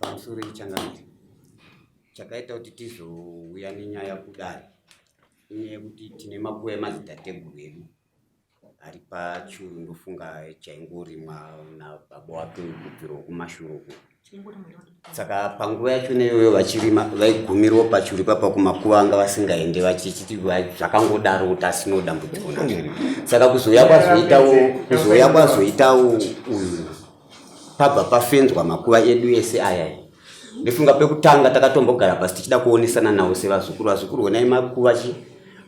Pamusoro ichangamire, chakaita kuti tizouya nenyaya kudare inyaya yekuti tine makuva emadzitateguru edu ari pachuru, ndofunga chaingorimwa nababa wake kubvira kumashure uko. Saka panguva yachona iyoyo vachirima vaigumirwa pachuru ipapa kumakuva anga vasingaende, vachichiti zvakangodaro kuti asino dambudziko nazvo. Saka kuzouya kwazoitawo uyu, pabva pafenzwa makuva edu ese aya. Ndofunga pekutanga takatombogara pasi tichida kuonesana navo sevazukuru. Vazukuru, honai makuva chi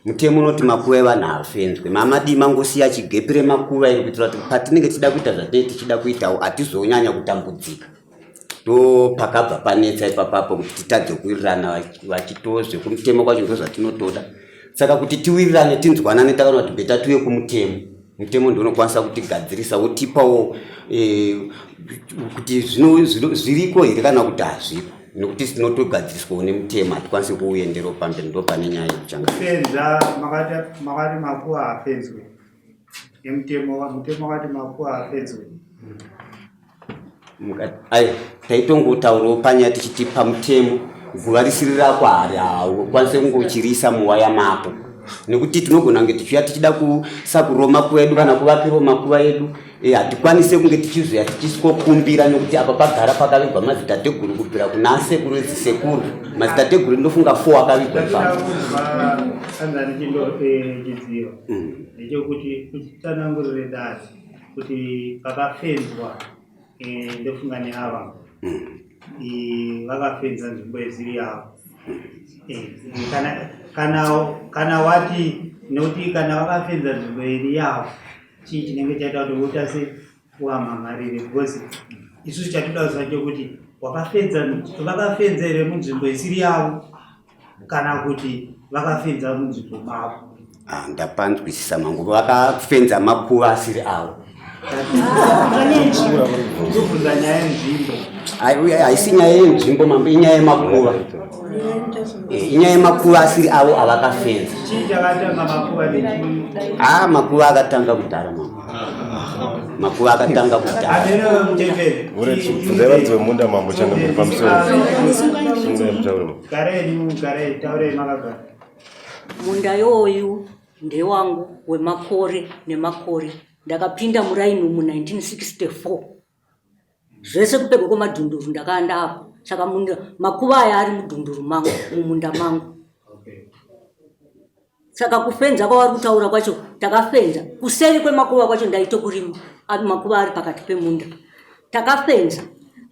mutemo unoti makuva evanhu haafenzwe. Mamadii mangosiya chigepi remakuva iri, kuitira kuti patinenge tichida kuita zvatinenge tichida kuitawo hatizonyanya kutambudzika. Ndo pakabva panetsa ipapapo kuti titadze kuwirirana, vachitozve kumutemo kwacho ndo zvatinotoda. Saka kuti tiwirirane, tinzwanane, takaona kuti better tiuye kumutemo. Mutemo ndinokwanisa kutigadzirisa, wotipawo kuti zviriko here kana kuti hazviko, nekuti tinotogadziriswawo nemutemo, hatikwanisi kuuenderawo pamberi. Ndo pane nyaya yekuchanga. Fenza makati makuva hafenzwe nemutemo. Mutemo wakati makuva hafenzwe. Ai, taitongotaurawo panyaya tichiti pamutemo guva risiri rako hari haukwanise kungochiriisa muwaya mako, nekuti tinogona kunge tichiuya tichida kusakuroma makuva edu kana kuvakirawo makuva edu. Hatikwanise kunge tichizoya tichisikokumbira, nekuti apa pagara pakavigwa madzitateguru kubvira kuna sekuru edzisekuru. Madzitateguru ndofunga four akavigwa ipapo. Kunzwa anzani chindo chidziva ndechekuti uchitsanangurire dare kuti pakafenzwa, ndofunga neava vakafenza nzvimbo isiri yavo. Kana wati nekuti kana vakafenza nzvimbo iri yavo, chii chinenge chaita kuti uita se wamhangarire? Because isusu chatoda kuziva chekuti wakafenza, vakafenza here munzvimbo isiri yavo kana kuti vakafenza munzvimbo mavo? Ah, ndapanzwisisa mangu, vakafenza makuva asiri avo. Ndobvunza nyaya yenzvimbo. Haisi nyaya yenzvimbo, mambo, inyaya yemakuva. Inyaya yemakuva asiri avo avakafenza. Chii chakatanga makuva nechii? Ah, makuva akatanga kudhara, mambo, makuva akatanga kudhara. Amene mutemberi. Bvunzai varidzi vemunda, mambo, changamire, pamusoro. Sungai mutauro. Garei, garei, taurei makagara. Munda yoyu ndewangu wemakore nemakore. Ndakapinda muraini umu 1964, zvese kupegwa kwemadhunduru ndakaanda apo. Saka munda, makuva aya ari mudhunduru mangu, mumunda mangu. Saka kufenza kwavari kutaura kwacho, takafenza kuseri kwemakuva kwacho, ndaitokurima. Ari makuva ari pakati pemunda, takafenza.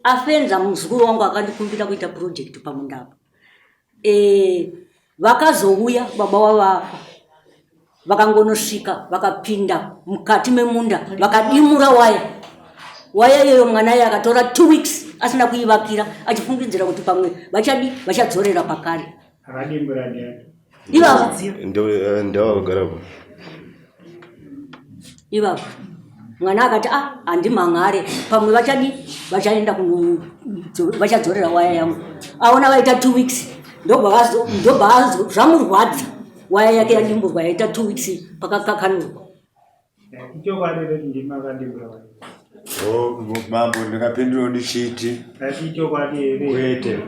Afenza, muzukuru wangu akandikumbira kuita project pamunda apa. Vakazouya baba wavafa, vakangonosvika vakapinda mukati memunda, vakadimura waya. Waya iyoyo mwana iye akatora 2 weeks asina kuivakira, achifungidzira kuti pamwe vachadi vachadzorera pakare. Akadimbura ndiani? Ivavo. Ndavakagarapo. Ivavo. Mwana akati, "A, handimhan'are, pamwe vachadi vachaenda vachadzorera waya yangu." Aona vaita 2 weeks, ndobva zvamurwadza, waya yake yadimburwa, yaita 2 weeks pakakakanurwa. Ichokwadi kuti ndimi makadimbura waya? O, mambo, ndingapindurawo ndichiti Asi ichokwadi here? Kwete,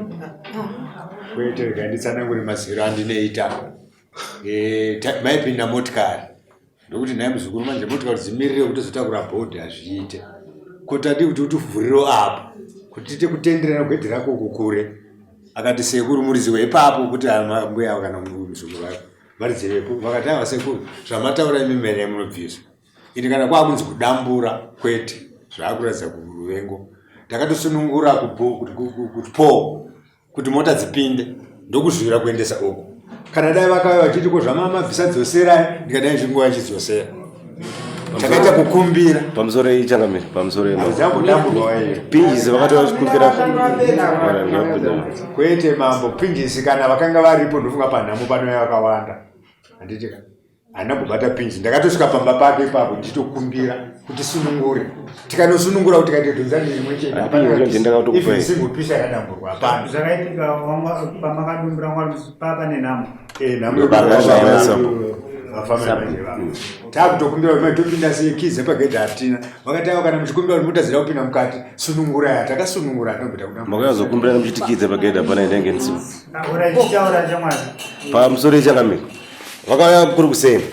kwete. Rega nditsanangure maziro andinoita. Maipinda motikari, ndokuti, "Nhai muzukuru, manje motikari dzimirire kuti zotakura bhodhi hazviite. Ko tadii kuti utivhurirewo apo kuti tiite kutenderana gwedhi rako kukure?" Akati, "Sekuru, muridzi ipapo kuti mbuya kana muzukuru wako varidzi vepo." Vakati, "Aiwa sekuru, zvamataura imi mene munobvisa ini kana kwakunzi kudambura kwete, zvaakuratidza kuruvengo." Ndakatosunungura kuti po kuti mota dzipinde, ndokuzvira kuendesa uko. Kana dai vakauya vachiti, "Ko zvamamabvisa, dzoserai," ndikadai chinguva chidzosera. Takaita kukumbira. Pamusoro ichangamire, pamusoro. Dzambodamburwa iyo. Pinjisi vakati vachikumbira. Kwete, mambo, pinjisi kana vakanga varipo, ndofunga panhamo panouya vakawanda, handiti ka? Handina kubata pinjisi. Ndakatosvika pamba pake ipapo ndichitokumbira kuti sunungure. Tikanosunungura kuti tikaite dhonzani rimwe chete. Handipinjisi ndakatokupai. Even single piece yakadamburwa hapana. Zvakaitika pamakadimbura mwari papa nenhamo? Eh, nhamo. Ndopakashaya. Vafambe manje vavo. Takutokumbira kuti mai topinda sei kizi pagedhi hatina. Vakati ava kana muchikumbira kuti mota dzida kupinda mukati sunungurai takasunungura hatina kuita kuda. Makazokumbira muchitikidza pagedhi hapana inenge ndisipo. Ura ichitaura chamwari. Pamusoro ichangamira. Vakauya kuri kuseni.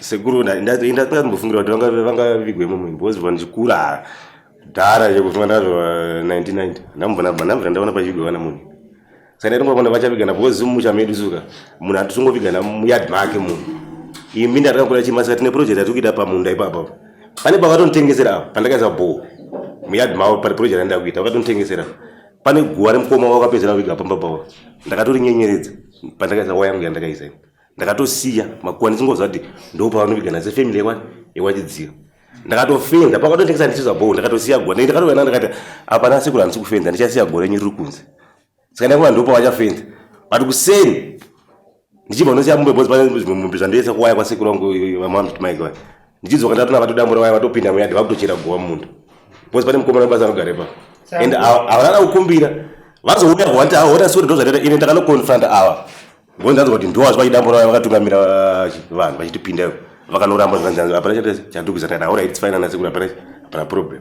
Sekuru ndatombofungira kuti vangavigwe imomo because vandichikura kudhara chekufunga ndazvo 1990 ndambona ndambona ndaona pachigwe vana munhu. Saka ndaitomboona vachavigana because mumusha medu suka munhu hatisongovigana muyard make munhu. Iyi minda takakura chima saka tine project yatiri kuita pamunda ipapa. Pane pavatonitengesera apa pandakaisa bhoo muyard mavo pane project yandida kuita vakatonitengesera. Pane guva remukoma wakapedzera kuviga pamba pavo. Ndakatorinyenyeredza pandakaisa waya yangu yandakaisa. Ndakatosiya makuva ndichingoziva kuti ndopavanovigana sefamily yekwani yekwachidziva. Ndakatofenza pakatondengesa ndichiza bhoo ndakatosiya guva. Ndakatouya ndakati hapana sekuru handisi kufenza ndichasiya guva renyu riri kunze. Saka ndakuva ndopa vachafenza. But kuseni ndichibva ndosiya mombe because pane zvimwe mombe zvandoisa kuwaya kwasekuru vangu vamamti Mike vaya. Ndichidzoka ndatona vatodambura waya vatopinda muyadhi vakutochera guva mumunda. Because pane mukomana webasa anogara ipapo. And havana kukumbira. Vazouya kuvanti aona sure ndozvataita ini ndakanoconfronta ava. Ngo ndanzwa kuti ndiwo vachidambura vaya vakatungamira vanhu vachitipinda vakanoramba zvikanzi hapana chate chandikuisa ndakati alright it's fine ana sekuru hapana hapana problem.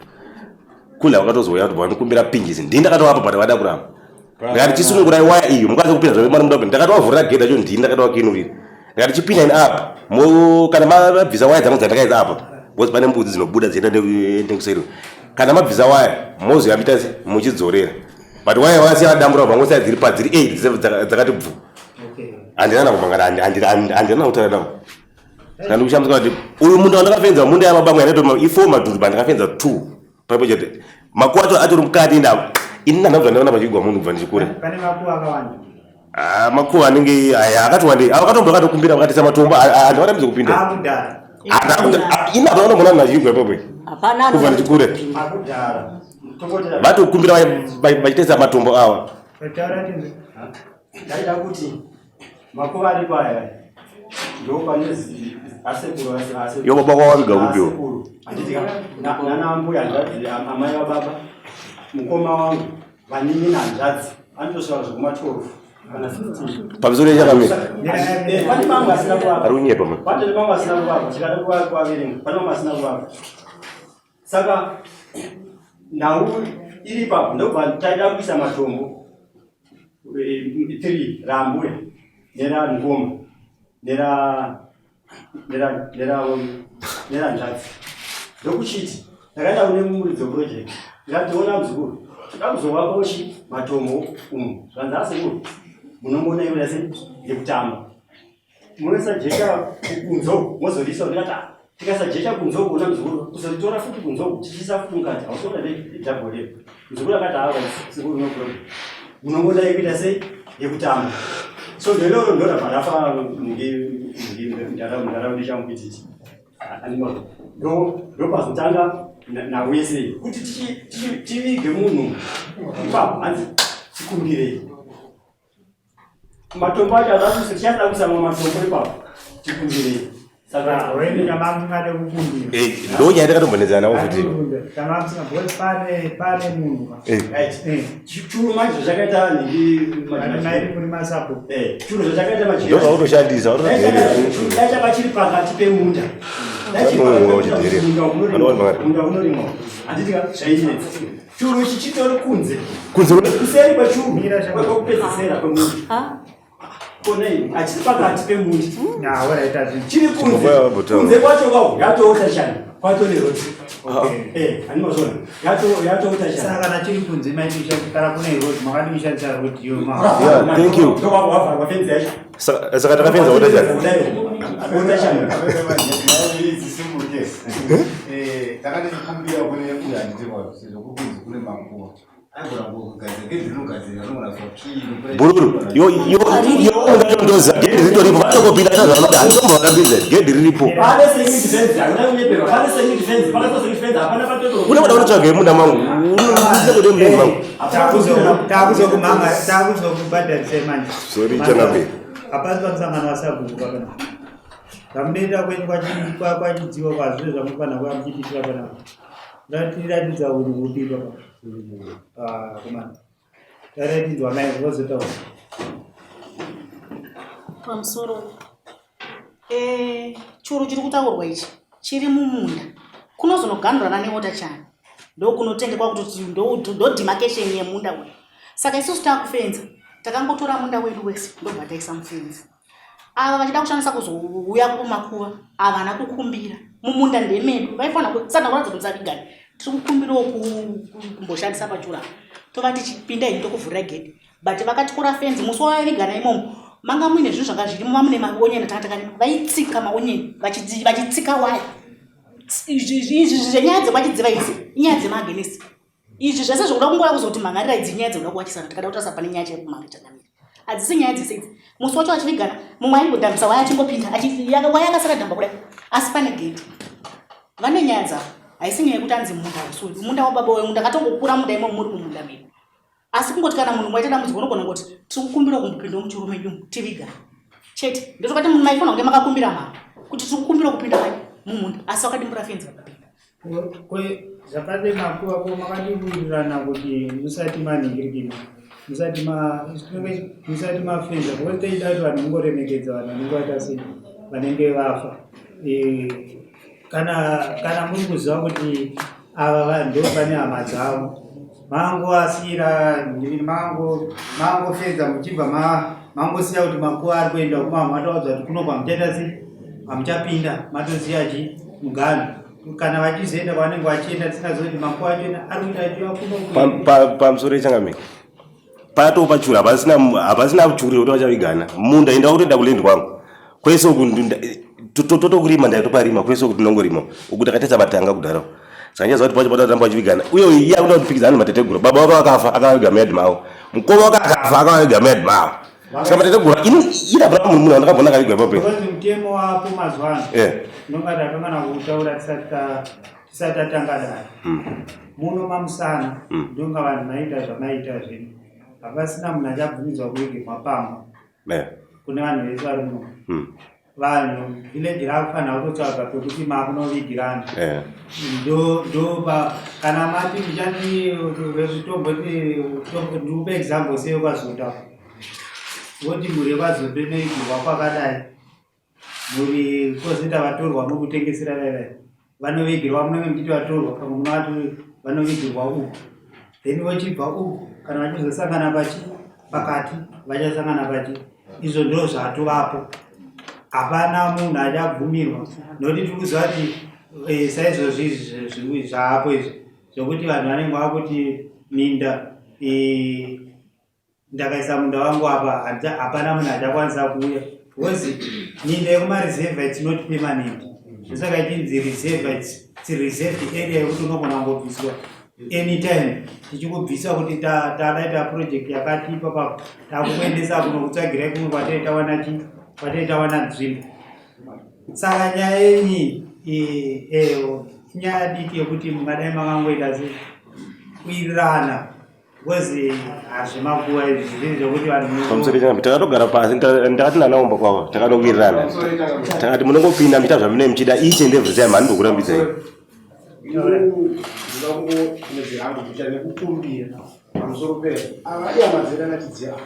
Kule vakatozouya kuti vanokumbira pinjisi ndini ndakatovapa but vada kuramba. Ndikati chisunungurai waya iyo mukwanise kupinda zvave mwana muda kupinda ndakatovavhurira gedhi racho ndini ndakatovakinurira. Ndikati chipinda ini apa mo kana mabvisa waya dzangu dzandakaisa apa because pane mbudzi dzinobuda dzichienda nekuseri kana mabvisa waya mozoyambita muchidzorera. But waya vakasiya vadambura vangosiya dziri padziri 8 dzakati bvu. Handina kumangara handina kutaura navo. Saka ndikushamisika kuti uyu munda wandakafenza munda yababa vangu yakaitwa i4 madhudhu but ndakafenza 2 paipo chete. Makuva acho atori mukati nda ini ndandabva ndaona pachigwa munhu kubva ndichikura. Pane makuva akawanda. Ah, makuva anenge aya akati wandei. Avo akatombo akatokumbira vakatisa matombo handivarambidze kupinda. Akudhara. Ini hapana unomboona munhu achigwa ipapo. Hapana Kubva ndichikure. Akudhara. Vatokumbira vachitesa matombo awa. Ndaida kuti makuva aripo aya ndo pane asekuru asekuru. Yo baba waviga kupi yo? Handiti nana mbuya hanzvadzi amai vababa mukoma wangu vanin'ina hanzvadzi anotosvika zvekuma 12 kana 15. Pamusoro yechakamira. Pane mamwe asina kuvapa. Ari kunyepa mwana. Pane mamwe asina kuvapa. Chikada kuvaverenga. Pane mamwe asina kuvapa. Saka nhau iri ipapo ndobva taida kuisa matombo 3 raambuya neramukoma neranzvadzi ndokuchiti ndakaenda kune muridzi weproject ndikati ona muzukuru toda kuzovakawo chi matombo umu zvanzi asekuru munomboona iwe yase yekutamba munoisa jecha kunze mozoriisa ndikati ah, tikaisa jecha kunze uko una muzukuru kuzoritora futi kunze uko tichiisa futi mukati hausoda nedouble level muzukuru akati hawa sekuru no problem munongoda yekuita sei yekutamba so ndoiroro ndorabva rafa mundaraunda changu ititi ndopazotanga nhau yese kuti tivige munhu ipapo hanzi tikumbirei matombo acho akakusa tichada kuisa mamwe matombo ipapo tikumbirei saka ndo nyaya takatombonetsana navo futi pane munhu churu manje zvachakaita churu zvachakaita ndo zvautoshandisa dai chaka chiri pakati pemunda munda unorimwa handiti zvainetsa churu ichi chitori kunze kunze kuseri kwechuru kwekupedzisera kwemunda konei hachisi pakati pemunda chiri kunze kunze kwacho kwao yatouta chani kwato nerodi handimazvona yatouta chani saka kana chiri kunze maiti kana kune road makadi kushandisa road iyo Yeah, thank you. wavharwa fenzi yacho Saka takafenza water chani water chani Takati tikumbira kune uyo handiti sezvo kuri kunzi kune makuva aigona kugadzira gedhi rinogadzira rinogona bhururu yo yo yo ndatondoza gedhi ritoripo vatokopinda zvavanoda handitombovarambidza gedhi riripo pane security fence hakuna kunyeperwa pane security fence pakaiswa security fence hapana patoto une kuda kunotsvaga munda mangu une kuda munda mangu takuzokumhanga takuzokubhadharisai manje Sorry, Changamire. hapasi pamusangano wasabhuku pakana zvamunoita kwenyu kwachidziwa kwazviro zvamunofanira kuva muchiitira panapa ngatiratidza unhu hupi papa komana taratidzwa mai vozotaura Pamusoro. Eh, churu chiri kutaurwa ichi chiri mumunda kunozonoganhurana newota chani ndokunotendekwa kuti ndo demarcation yemunda uyu. Saka isusu taakufenza, takangotora munda wedu wese ndobva taisa mufenzi. Ava vachida kushandisa kuzouya kumakuva havana kukumbira mumunda ndemedu, vaifanira sana kuratidza kuti musavigani, tiri kukumbirawo kumboshandisa pachura, tovati chipinda ini tokuvhurira gedhi, but vakatyora fenzi. Musi wavaivigana imomo manga muine zvinhu zvanga zvirimo, mamune maonyeni atanga takarima, vaitsika maonyeni vachitsika waya. Izvi zvenyaya dzekwachidziva idzi inyaya dzemaagenesi izvi zvese zvekuda kungoya kuzoti mhangarira idzi nyaya dzekuda kuwachisana. Tikada kutarisa pane nyaya chekumhanga changamira, hadzisi nyaya dzese idzi. Musi wacho vachivigana, mumwe aingodhambisa waya achingopinda, waya akasara dhamba kudai, asi pane gedhi. Vane nyaya dzavo, haisi nyaya yekuti anzi munda usi wedu, munda wababa wengu. Ndakatongokura munda imomo, muri mumunda medu, asi kungoti kana munhu waita dambudziko unogona kungoti tiri kukumbira kumbopinda muchuru medu tiviga chete. Ndotokati munhu maifanira kunge makakumbira mama kuti tiri kukumbira kupinda mai mumunda, asi vakadimbura fenzi vakapinda. Zvakade makuva ko makadiwirirana kuti musati manhingirikina, musati mafenza, because teida kuti vanhu mungoremekedza vanhu vanenge vaita sei, vanenge vafa. Kana muri kuziva kuti ava ndo pane hama dzavo, mangoasira mangofenza muchibva mangosiya kuti makuva ari kuenda kuma, matoudza kuti kuno kwamuchaita sei, hamuchapinda, matoziya chi muganhu. Kana vachizoenda kwavanenge vachienda, tisingazivi kuti makuva acho ari kuita achiuya kuno. Pamusoro yechangamire, pato pachura hapasina churi kuti vachavigana munda. Enda kutoenda kulendi kwangu kwese uku, totokurima, ndaitoparima kwese uku, tinongorima uku, takaita matanga kudhara. Saka ndichaziva kuti pacho patatamba vachivigana. Uye iye akuda kupikizana nemateteguru. Baba wake vakafa, akavaviga muyadhi mavo. Mukoma wake akafa, akavaviga muyadhi mavo. Saka mateteguru irapura munhu andakabona akavigwa ipapo. Because mutemo wapo mazuva ano unonga takangana kutaura tisati tatanga dare muno mamusana, ndonga vanhu maita zvamaita zvino, hapasina munhu achabvumidzwa kuvigirwa pamba kune vanhu vese vari muno. Vanhu village rakufanira kutotsvaga pekuti makunovigirana. Ndo kana mati muchati tomboti ndikupe example seyekwaZonda, voti mhuri yekwaZonda inoigirwa kwakadai, mhuri kozoita vatorwa mukutengesera vaivai vanovigirwa, munenge muchiti vatorwa, pamwe munovati vanovigirwa uku, then vochibva uku, kana vachizosangana pachi pakati vachasangana pachi. Izvo ndo zvatovapo, hapana munhu achabvumirwa, nokuti tiri kuziva kuti saizvozvi izvi zvaapo izvi zvokuti vanhu vanenge vakuti minda, ndakaisa munda wangu apa, hapana munhu achakwanisa kuuya, because minda yekumareserve, it's not permanent. Ndosaka ichinzi reserve, it's reserved area yekuti unogona kungobviswa anytime, tichikubvisa kuti tadaita project yakati ipapapo, takukuendesa kunokutsvagirai kumwe kwatei tawana chi kwatei tawana nzvimbo. Saka nyaya yenyi eyo inyaya diki yekuti mungadai makangoita se kuwirirana, because hazvimakuva izvi zvinhu zvekuti vanhu Pamusoro changamire, takatogara pasi, ndakati nanaomba kwavo, takanowirirana, takati munongopinda muchiita zvamunenge muchida each and every time, handimbokurambidzai. Ndinoda kungomudzira hangu kuita nekukumbira pamusoro pe ava ihama dzedu anachidziva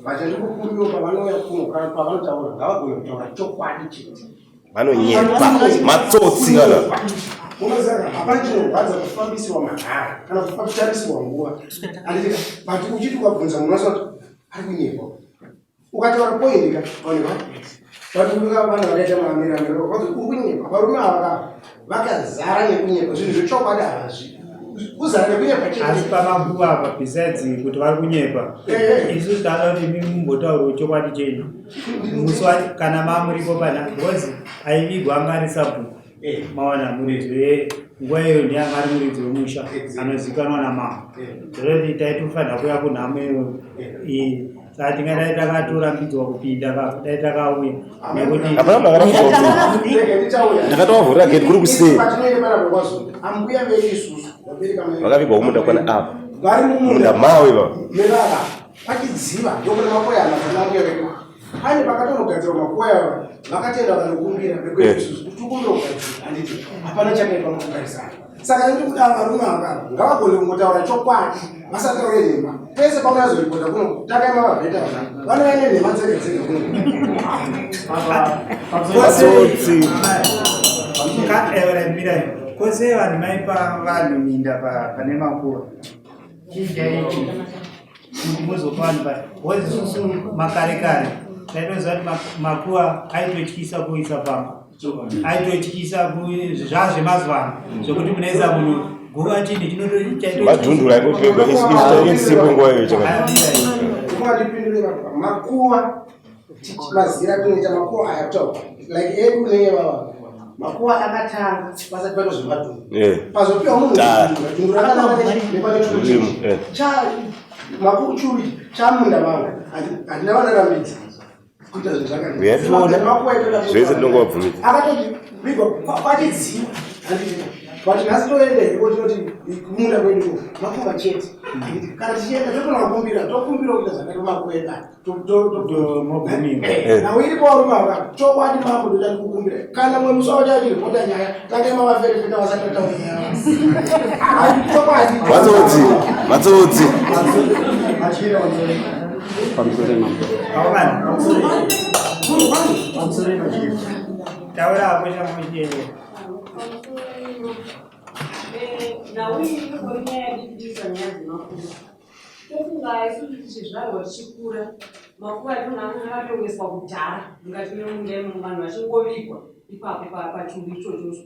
vachandikukumbira, pavanouya kuno kana pavanotaura, ngavagone kutaura chokwadi chete. Vanonyepa, matsotsi kana. Unoziva, hapana chinorwadza kufambisirwa mahara kana kutarisirwa nguva, anditi? But uchiti ukabvunza munhu asati ari kunyepa, ukataura point ka oneka, but uka vanhu vakaita maamiramiro, uri kunyepa. Varume ava vakazara nekunyepa, zvinhu zvechokwadi havazvi, kuzara nekunyepa chete. Asi pamaguva apa, besides kuti vari kunyepa, isusu tada kuti imi mumbotaurawo chokwadi chenyu musi kana mamuripo pana, because aivigwa anga ari sabhuku. Mawana muridzi nguva iyo ndiye anga ari muridzi wemusha anozivikanwa namama. Zvoroti taitofanira kuya kunhamo iyoyo iyi, saka tingadai takatorambidzwa kupinda ka, dai takauya nekuti Hapana munhu akarambidzwa, ndakatovavhurira gate kuri kusei. Patinoende panapa kwaZonda, ambuya vedu isusu vabereka mai Vakavigwa kumunda kwana apa. Vari mumunda mawo ivavo. Mevava pachidziva, ndokune makoyana dzana ambuya vedu. Pane pakatonogadzirwa makuva ava vakatenda vanokumbira vekweisusu kuti tikumbira kugadzira handiti hapana chakaipa mukugarisana. Saka ndiri kuda varume ava ngavagone kungotaura chokwadi vasataure nhema. Pese paunazoripota kuno takaima vavheta vana vanouya nenhema dzega dzega kuno. Matsotsi. Kose vanhu maipa vanhu minda pane makuva. Chii chaiitika? Kuti muzopa vanhu pa because isusu makare kare taitoziva kuti makuva aitotyisa kuisa pamba. Aitotyisa zvazvemazuva ano zvekuti munoisa munhu guva chinhu chinotochaito. Madhundura aingopfekwa isu tainge tisipo nguva iyoyo chakadai. Makuva mazira atinoita makuva aya kutaura like edu neyevava makuva akatanga pasati paitwa zvemadhundu eh. pazopiwa munhu dhundu rakanaka nepane churu eh. makuru churu chamunda vangu handina vanarambidza kuita zvinhu zvakadai zvese tinongovabvumidza akatoti vigwa kwachidziva but nhasi toenda here kotinoti kumunda kwedu makuva chete kana tichienda totonakumbira tokumbira kuita zvakati makuva edu aya nhau iripo varume ava chokwadi mambo ndoda ndikukumbira kana mumwe musi waucha achiripota nyaya tange mavaferefeta vasati vataura nyaya chokwadi matsotsi matsotsi taura hako chamuchiyeye nhau iyi inogona nyaya yadikidisa nyaya dzemakuva Tofunga isusu tichizvarwa tichikura makuva edu anga akatongeswa kudhara mukati memunda imomo vanhu vachingovigwa ipapo pachuru ichochocho.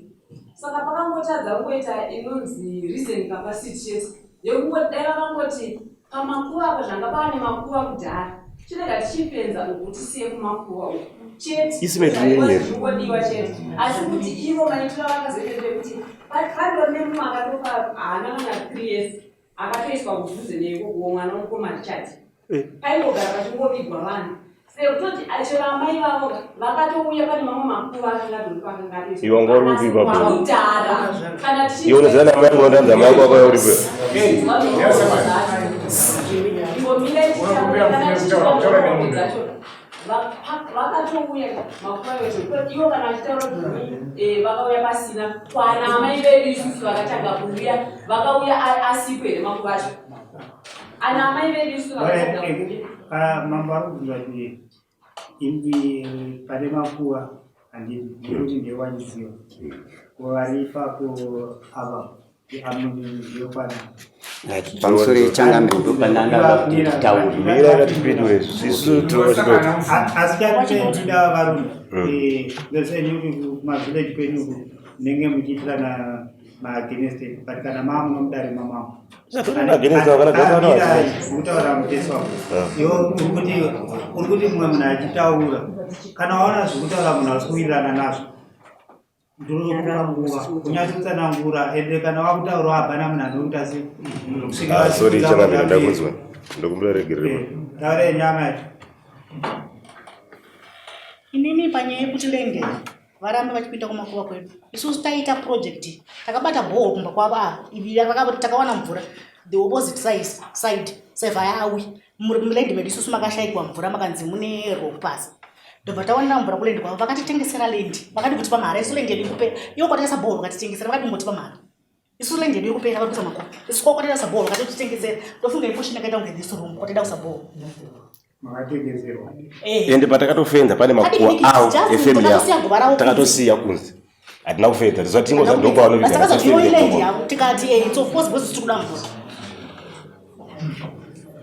Saka pakangotadza kungoita inonzi reason capacity chete yekungoti dai vakangoti pamakuva apa zvanga paane makuva kudhara chirega tichifenza uku tisiye kumakuva uku chete zvinongodiwa chete asi kuti ivo maitiro avakazoita ndekuti pandori nemumwe akatofa haana kana 3 years Akatoiswa kudhuze neikokuwo mwana womukoma Richard. Eh. Paingogara pachingovigwa vanhu. Sekutoti chero amai vavo vakatouya pane mamwe makuva akanga atori paakanga atoiswa. Iwe wanga uri kupi ipapo? Kudhara. Kana tichi Iwe unoziva namai angu vandanzi amai ako akauya uripo. Imbomira ichitaura kana tichitaura dzacho. Vakatouya makuva yose ivo kana vachitaura kuti eh, vakauya pasina kwana amai vedu isusu vakatanga kuuya vakauya asipo here makuva acho ana amai vedu isusu vakatanga kuuya. Ah, mambo ari kubvunza kuti imbi pane makuva handiti ndikuti ndewachiziva vari ipapo ava Pamusoro yechangamire ndopandandaa kuti nditaure. Mira ngatipindure isu tinoda Asi chatinoda varume ndezvenyuki kumavillage kwenyu uku munenge muchiitirana maagainst but kana maa munomudare mamamo kutaura muteso wako iwe uri kuti mumwe munhu achitaura kana waona zvekutaura munhu asi kuwirirana nazvo Ndinokupa nguva kunyatsotsanangura ende kana wakutaura hapana munhu anokuita se Ah, sorry changamire ndakunzwa ndokumbira regerero eh, taura yenyama yacho inini panyaya yekuti lenge varambe vachipinda kumakuva kwedu isusu taita project takabata bhoho kumba kwavo ava ivi takawana mvura the opposite size side seva yawi muland medu isusu makashaikwa mvura makanzi mune rock pasi ndobva tawanira mvura kuland kwavo vakatitengesera land vakadi kutipa mahara isu land yedu ikupera ivo kwatengesa bhoho vakatitengesera vakadi kungotipa mahara isu land yedu ikupera vari kuisa makuva isu kwao kwatenda kuisa bhoho vakatotitengesera ndofunga iposhini yakaita kunge this room kwatenda kuisa bhoho makatengeserwa eh. ende patakatofenza pane makuva avo efamily yavo takatosiya kunze hatina kufenza tiziva tingoza ndopavanoviga tikati eh, it's of course because tiri kuda mvura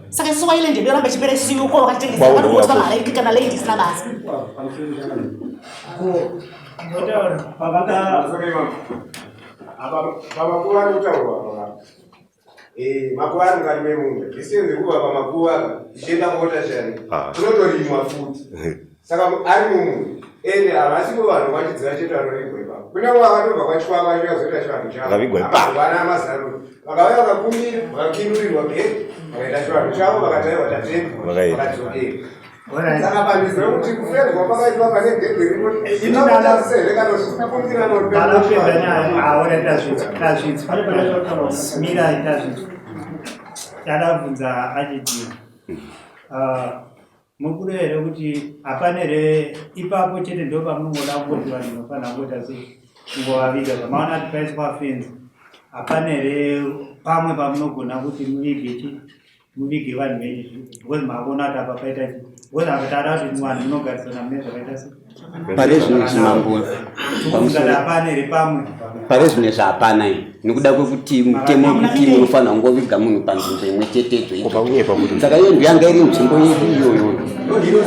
saka isusu wailand yedu yoramba ichipera isusu iwe kwa wakatengesa vanokuti vamahara kana land isina basa pamakuva ari kutaurwa apa eh, makuva ari mukati memunda distance yekubva pamakuva ichienda kuotashani ah. kunotorimwa futi saka ari mumunda ende havasipo vanhu vachidziva chete vanovigwa ipapo kune vamwe vakatobva kwachikwava vacho vazoita chivanhu chavo Vakavigwa ipapo. amazuvana amazaruro vakauya vakakumbira vakakinurirwa gedhi vakaita chivanhu chavo vakati aiwa tatenda Vakaenda. vakadzokera saka pandiziva kuti kufenzwa kwakaitwa pane gedhi rimo inotarisa here kana kuti kukumbira Panopedza nyaya aona tazvidzwa tazvidzwa mira tazvidzwa tadabvunza achidii. Mukuda here kuti hapana here ipapo chete ndo pamunongoda kungoti vanhu vanofanira kungoita sei kungovaviga zvamaona kuti paiswa fenzi hapana here pamwe pamunogona kuti muvige chi muvige vanhu venyu because makuona kuti apa paita chi because apa tada kuti vanhu munogarisana mune zvakaita sei Pare zvino izvi mambo pamusoro hapana here pamwe pare zvino izvi hapana iyi nekuda kwekuti mutemo wekuti munofanira kungoviga munhu panzvimbo imwe chetedzo saka iyo ndiyanga iri nzvimbo yedu iyoyo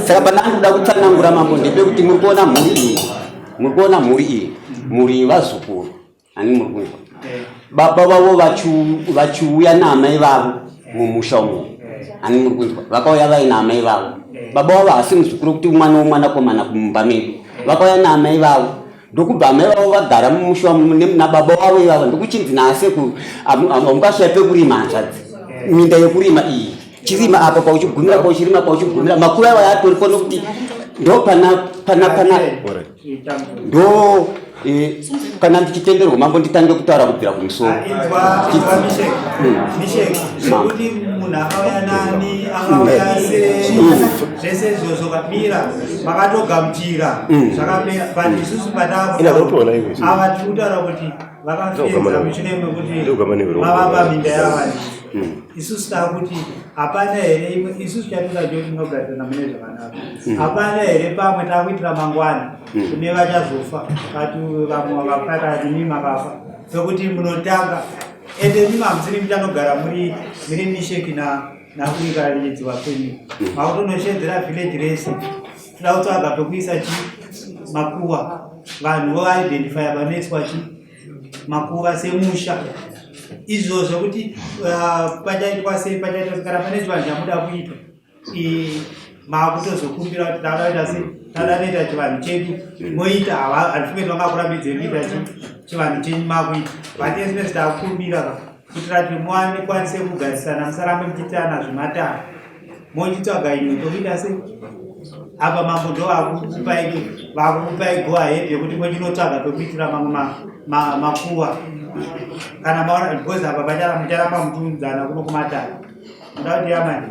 saka pana kuda kutsanangura mambo ndepekuti muri kuona mhuri iyi muri kuona mhuri iyi mhuri iyi vazukuru ani muri kunzwa baba vavo vachiuya naamai vavo mumusha umo ani muri kunzwa vakauya vaina amai vavo baba vavo haasi muzukuru kuti mwana womwanakomana kumumba medu vakauya naamai vavo ndokubva amai vavo vagara mumusha nababa vavo ivava ndokuchinzi naasekuru hamungasvai pekurima hanzvadzi minda yekurima iyi chirima apa pauchigumira pauchirima pauchigumira makuru ayo atoriko nokuti ndo pana pana pana ndo eh, kana ndichitenderwa mambo nditange kutaura kubvira kumusoro zvekuti munhu akauya nani akauya sei zvese izvozvo kamira makatogamuchira zvakapera but isusu pataaava tiri kutaura kuti vakafenza mushure mekuti mavapa minda yavanhu isusu takuti hapana here imwe isusu chatoda cho tinogarisana mune zvakanaka hapana here pamwe takuitira mangwana kune vachazofa kati vamwe vakafa kana imi makafa pekuti munotanga ende imi hamusiri muchanogara muri muri misheki na nakuri kana richidziwa kwenyu makutonoshedzera village rese toda kutsvaga pekuisa chi makuwa vanhu voidentifya panoiswa chi makuva semusha izvo zvekuti pachaitwa sei pachaitwa kana pane chivanhu chamuda kuitwa makutozokumbira kuti tada kuita sei tada kuita chivanhu chedu moita handifunge kuti vangakurambidzei kuita chivanhu chenyu makuita but esines takukumbira ka kuitira kuti muwanikwanise kugarisana musarambe muchiitana zvematare mochitsvaga imwe tokuita sei apa mambo ndo vakukupai vakukupai go ahead yekuti mochinotsvaga pekuitira mamwe makuva kana maona because apa mucharamba muchiunzana kuno kumatare muda kuti yamani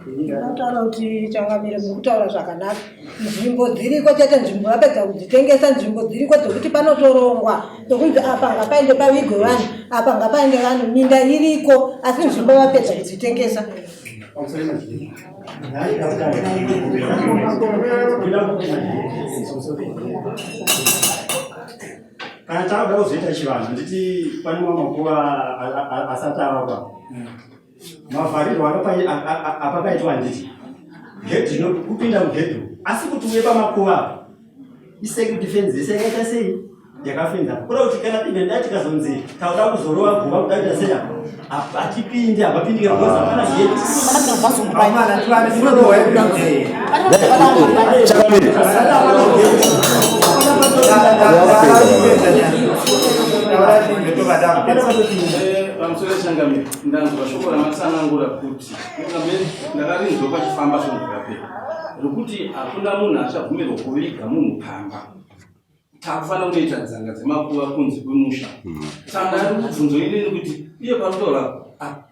Ndinotaura kuti changamire muri kutaura zvakanaka. Nzvimbo dziriko chete nzvimbo vapedza kudzitengesa nzvimbo dziriko dzekuti panotorongwa dzokunzi apa ngapaende pavigwe vanhu apa ngapaende vanhu minda iriko asi nzvimbo vapedza kudzitengesa. Kana takuda kuzoita chivanhu nditi pane mamwe makuva asati avakwa. Mavharirwo apakaitwa handiti gedhi kupinda mugedhi asi kuti uye pamakuva apa isecurity fence yese yakaita sei yakafenza kuda kuti kana pinda ndai tikazonzi tauda kuzorova guva kuda kuita sei apa hatipindi hapapindike because hapana gedhi. Chakamire. Pamusoro changamire, ndanzwa shoko ramatsanangura kuti ndakarinzwa pachifamba svondo rapera rokuti hakuna munhu achabvumirwa kuviga munhu pamba. Takufanira kunoita dzanga dzemakuva kunze kwemusha. Saka ndari kubvunzo inini kuti iye parutaura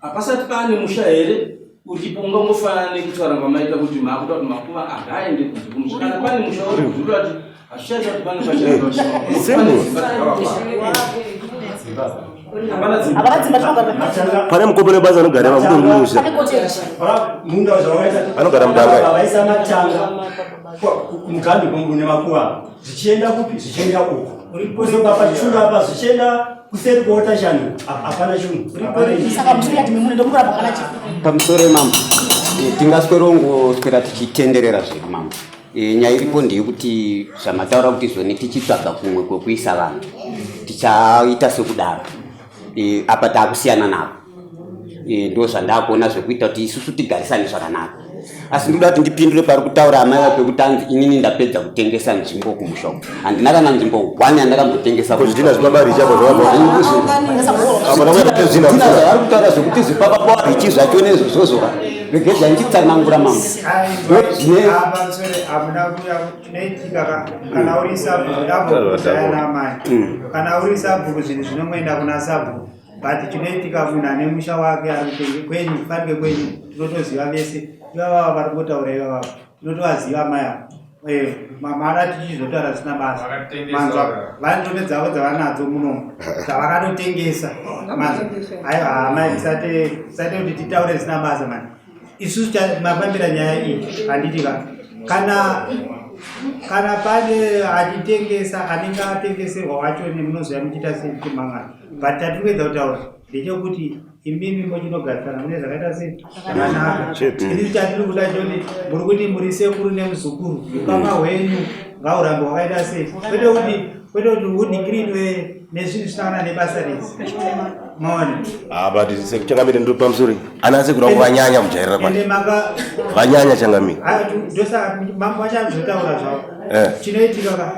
hapasati paane musha here uripo ungangofanana nekutaura kwamaita kuti makuda kuti makuva agaaende kunze kwemusha. Kana pane musha uri kudhura kuti hazvichaita kuti pange pachiaa Pane mukopo nebasa anogara pakuti musha. Anogara mudanga. Vaisa matanga kumugambi kune makuva zvichienda kupi zvichienda uko kuzoka pachuru apa zvichienda kuseri kuota shanu hapana chunhu. Pamusoro mambo tingaswerongoswera tichitenderera zvedu mambo. E, nyaya iripo ndeyekuti zvamataura kuti zvoni tichitsvaga kumwe kwekuisa vanhu tichaita sekudaro e, apa taakusiyana navo e, ndo zvandakuona zvekuita kuti isusu tigarisane zvakanaka asi ndinoda kuti ndipindure pari kutaura amai vape kuti anzi inini ndapedza kutengesa nzvimbo kumusha uku handina kana nzvimbo one yandakambotengesa zvavari kutaura zvekuti zvipapa richi zvacho nezvozvozvo Regedza ndichitsanangura mambo. Hamuna kuya chinoitika ka kana uri sabhuku ndambokuudza namai. Kana uri sabhuku zvinhu zvinongoenda kuna sabhuku. But chinoitika munhu ane musha wake ari kwenyu fanike kwenyu tinotoziva vese ivavava vari kungotaura ivavava. Tinotovaziva amai ava. Eh, mara tichizotaura zvisina basa. Manzwa vane ndombe dzavo dzavanadzo muno dzavakatotengesa. Manzwa. Aiwa amai tisate tisate kuti titaure zvisina basa mani. Isusu mafambira nyaya iyi handiti ka kana kana pane achitengesa anenge atengeserwa wacho nemunoziva muchiita sechimangana but chatiri kuedza kutaura ndechekuti imimi mochinogarisana mune zvakaita sei zvakanaka ini chatiri kuda choti muri kuti muri sekuru nemuzukuru ukama hwenyu ngaurambe hwakaita sei kwete kuti kwete kuti huningirinwe nezvinhu zvisina kana nebasa rese maona ah, but sekuchangamire ndo pamusoro ana sekuru vangu vanyanya kujairira kwake vanyanya changamire ndosaka mambo vachazotaura zvavo eh. chinoitika ka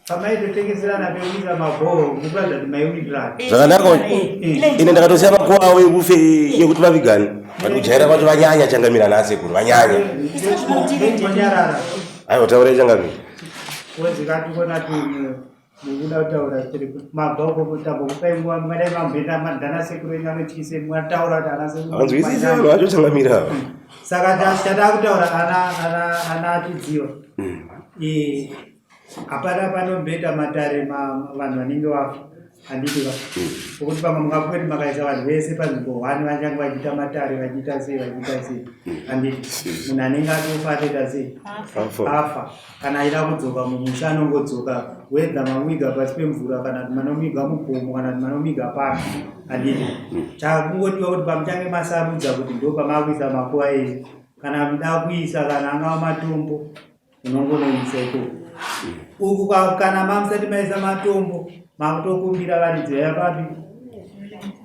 pamaitotengeserana pekuisa mabhoho mukuratidza kuti maiwirirana zvakanaka ine ndakatosiya makuva avo ekufe yekuti vavigane but kujaira kwacho vanyanya changamira ana asekuru vanyanya nyarara aiwa taurai changamira mukuda kutaura mabva uko kutambokupai nguva mungadai mamboenda madhana sekuru enyu anotyise mataura kuti ana sekuru vanzwisise vanhu vacho changamira ava saka tadaa kutaura ana ana ana atidziwa Hapana panomboita matare vanhu vanenge vafa handiti va pokuti pamwe mungafunge kuti makaisa vanhu vese panzvimbo one vachange vachiita matare vachiita sei vachiita sei handiti munhu anenge atofa atoita sei afa kana achida kudzoka mumusha anongodzoka wedha mamuiga pasi pemvura kana kuti manomuiga mugomo kana kuti manomuiga papi handiti chakungodiwa kuti pamuchange masarudza kuti ndo pamakuisa makuva enyu kana muda kuisa kana angava matombo unongonoisa ikoko uku kana mamusati maisa matombo makutokumbira varidzi vaya papi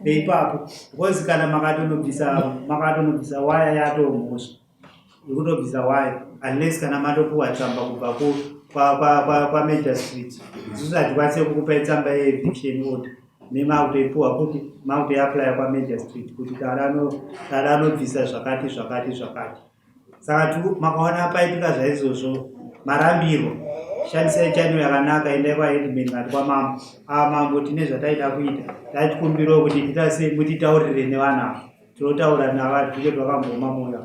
veipapo because kana makatonobvisa makatonobvisa waya yatomhosva yekutobvisa waya unless kana matopuwa tsamba kubva kwamajor street isusu hatikwanise kukupai tsamba yeeviction order nemakutoipuwa kupi makutoiaplya kwamajor street kuti tadanobvisa zvakati zvakati zvakati Saka makaona paitika zvaizvozvo marambirwa shandisai channel yakanaka endai kwaheadman kati kwamambo ava ah, mambo tine zvataida kuita taitikumbirawo kuti titase mutitaurire nevana ava tinotaura nava tinge twakamboma moyo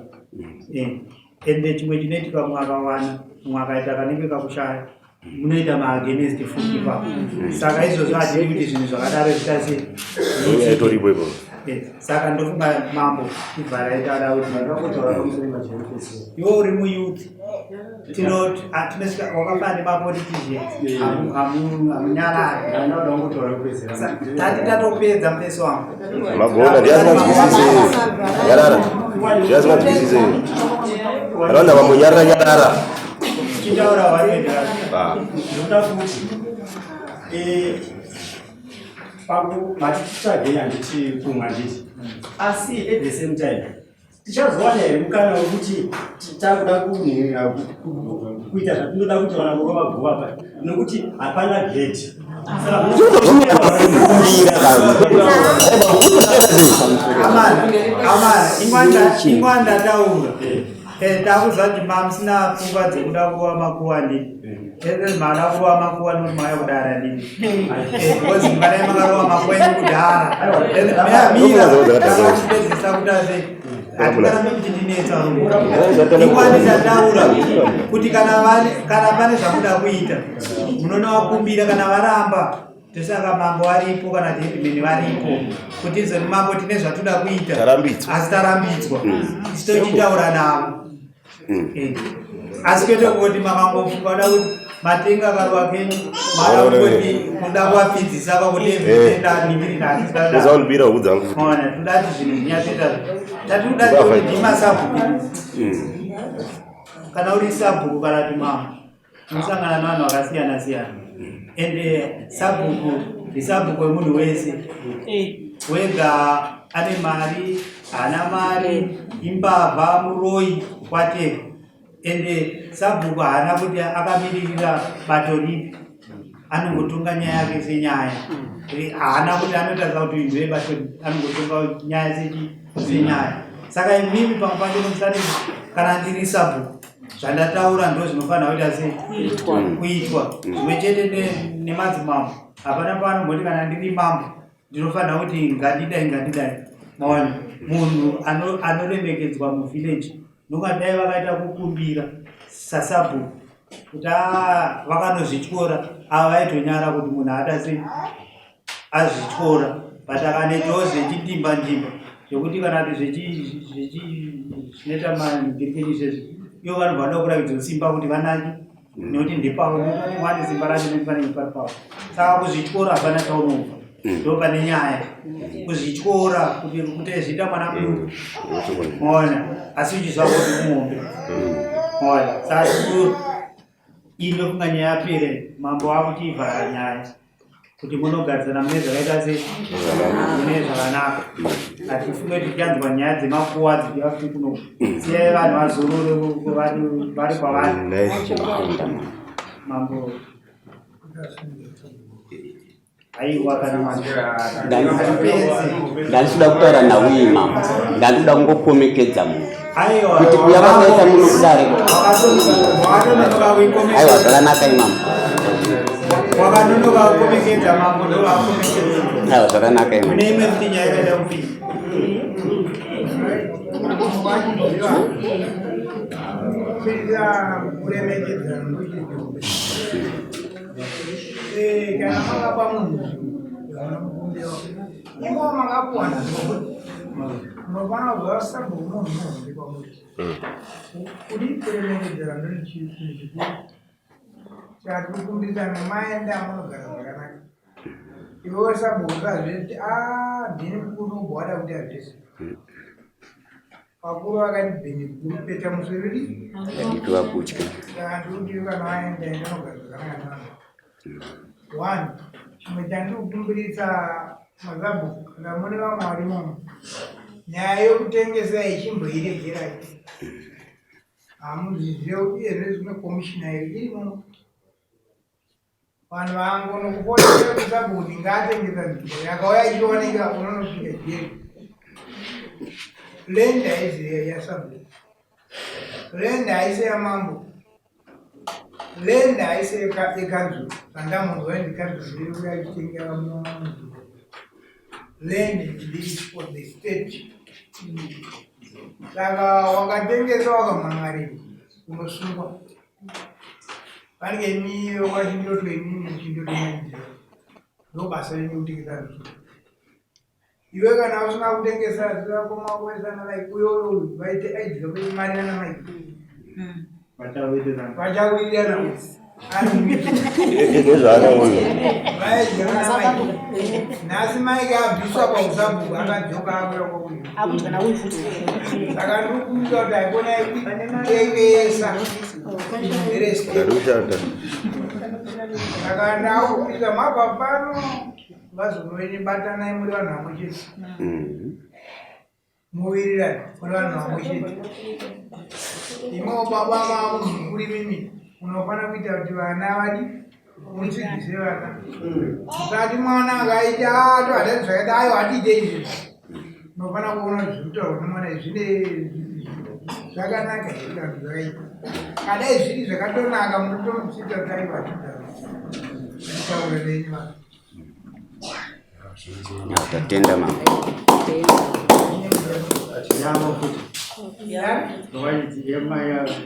eh, ende chimwe chinoitika mumwe akawana mumwe akaita kanenge kakushaya munoita maagenest futi ipapo saka izvozvo hatidi kuti zvinhu zvakadaro zvitase itoripo ipapo eh, saka ndofunga mambo ibva raitaura kuti iwe uri muyouth tinosvika wakafanana nemapoliticians hamunyarari tati tatopedza mufesi wangu magona ndiasinganzwisise nyarara ndiasinganzwisise anoona vamwe nyarara nyarara Chitaura waenda. Ah. Ndinoda kuti eh, paku mati titsvagei handiti kumwe handiti asi at the same time tichazowana here mukana wekuti takuda kunhirira kuita zvatinoda kuti vana vova maguva pa nokuti hapana gate Amana, amana, ingwanda, ingwanda taura. Eh, takuziva kuti mamusina pfungwa dzekuda kuva makuva ndini ese mada kurova makuva nekuti mauya kudara ndini eh, because mukadai makarova makuva enyu kudhara mira pedzisa kuta sei hatingarambe muchindinetsa ingwani tataura kuti kana pane zvamuda kuita munonovakumbira kana varamba Ndosaka mambo varipo kana kuti headman varipo kuti izoni mambo tine zvatoda kuita Tarambidzwa. asi tarambidzwa isu tochitaura navo Eh. Asi kwete kungoti makangofunga kuda kuti matenga karuwa kenyu mada kungoti kuda kuvapidzisa pakuti everything Usaundibira huku dzangu futi. Ona toda kuti zvinhu zvinyatsoita tati kuda kuti ndimasabhuku kana uri sabhuku kana kuti mambo unosangana nevanhu vakasiyana siyana ende sabhuku ndisabhuku wemunhu wese wega ane mari haana mari imbavha muroyi kwateka ende sabhuku haana kuti akamiririra bato ripi anongotonga nyaya yake senyaya haana kuti anotarisa kuti uyu ndewebato anongotonga nyaya senyaya saka imimi pamwe pacho musati kana ndiri sabhuku zvandataura ndo zvinofanira kuita sei kuitwa zvimwe chete nemadzimambo hapana paanomboti kana ndiri mambo ndinofanira kuti ngandidai ngandidai maona munhu anoremekedzwa muvillage. Nonga dai vakaita kukumbira sasabhuku kuti ah, vakanozvityora ava vaitonyara kuti munhu aata sei azvityora but akanoitawo zvechindimba ndimba zvekuti kana kuti zvinoita mangirikeni zvezvi ivo vanobva vada kurakidza simba kuti vanaki nekuti ndepavo vane simba racho nekuti panenge pari pavo saka kuzvityora hapana chaunobva ndo pane nyaya kuzvityora kuti kuti zviita mwana muduku maona asi uchizwa kuti muhombe maona saka chikuru iyi ndofunga nyaya yapere mambo akuchiivhara nyaya kuti munogadzana mune zvakaita sei mune zvakanaka hatifunge tichanzwa nyaya dzemakuwa dzichiva futi kuno siyai vanhu vazorore vari kwavari mambo aiwa kana ndandikuda kutaura nhau iyi mambo ndandikuda kungokomekedza munhu kuti kuya kwakaita muno kudare aiwa zvakanaka imambo wakanonoka kukomekedza mambo ndovakomekedza aiwa zvakanaka imambo kune imwe futi nyaya ikaita kupii eh, kana makapa munhu imo makapuwa nzvimbo Munofana kuziva sabhuku munhu muhombe kwamuri. Kuri kuremekedzera ndori chinhu chikuru. Saka tiri kukumbirana maenda munogara zvakanaka. Iwewe sabhuku usazviti ah ndini mukuru ubva wada kuita zvese. Vakuru vakati bheni guru peta muswe ridi. Vadiki vakutya. Saka ndiri kuti kana waenda enda unogara zvakanaka nevanhu. One, chimwe chandiri kukumbirisa mazabhuku kana mune vamwe varimo nyaya yokutengesa ichimboiregerai hamuzvizive kuti uyezve zvimwe komishina iyo irimo vanhu vangonokufonera kuti sabhuku ndingatengesa nzvimbo yakauya ichioneka unonosvika jeri land haizi yasabhuku land haisi yamambo Land haisi yekanzuru zvandamunzwa indi kanzuru iri kuda ichitengera munhu. Land is for the state. Saka wakatengesa wakamhan'arira unosungwa. Panenge imi wakachindoto imimi muchindoto maiziva. Ndobasa renyu kutengesa nzvimbo. Iwe kana usina kutengesa zvako makuesana like uyo uyo uyu vaite aidya kuti mari nana mai. Vachawirirana. Vachawirirana. Nezvaanoona. Vaidya nana mai. Nhasi mai abviswa pausabhuku akadzoka akuya kwauyu. Akudya nauyu futi. Saka ndiri kuita kuti haikona yekutengesa. Ndarushanda. Saka ndakuita mabva pano. Vazorweni batanai muri vanhu vamwe chete. Muwirirane muri vanhu vamwe chete. Imewo baba mavo mukuru imimi munofanira kuita kuti vana vadi mudzidzise vana. Usati mwana akaita ato hatati zvakaita ayo hatiite izvi. Munofanira kuona kuti zviri kutaurwa nemwana izvi zvine zvakanaka here kana kuti zvakaipa. Kadai zviri zvakatonaka munotomutsiita kuti aiwa hatidaro. Mutaure venyu vana. Tatenda mama.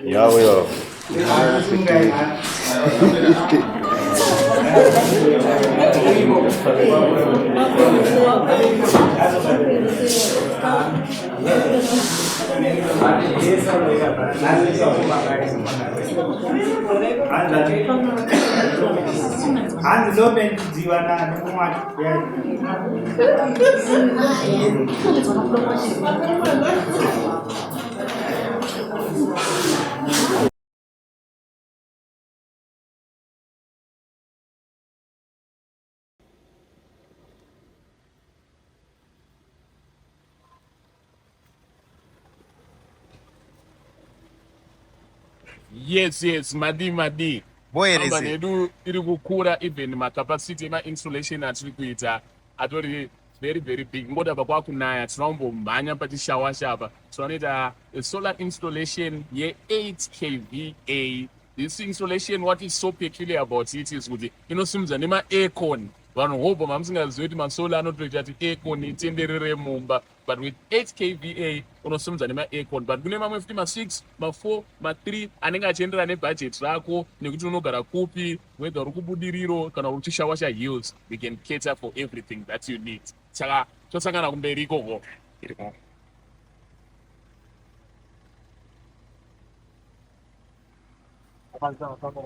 Yavo yavo. Hanzi ndopendidziwa nemumwe Yes, yes, madii madii. Kambani yedu iri kukura even macapacity emainsulation atiri kuita atori very very big. Ngoda apa kwakunaya tinombomhanya pachishawasha apa tinoita solar installation ye8 kva. This installation what is so peculiar about it is kuti inosimudza nema-aircon. Vanhu hobho mamusingazivi kuti masolar anotoita kuti aircon itenderere mumba, but with 8 kVA unosimudza nema-aircon. But kune mamwe futi ma6, ma4, ma3 anenge achienderana nebudget rako nekuti unogara kupi, whether uri kuBudiriro kana uri kuChishawasha Hills, we can cater for everything that you need. Saka tosangana kumberi ikoko.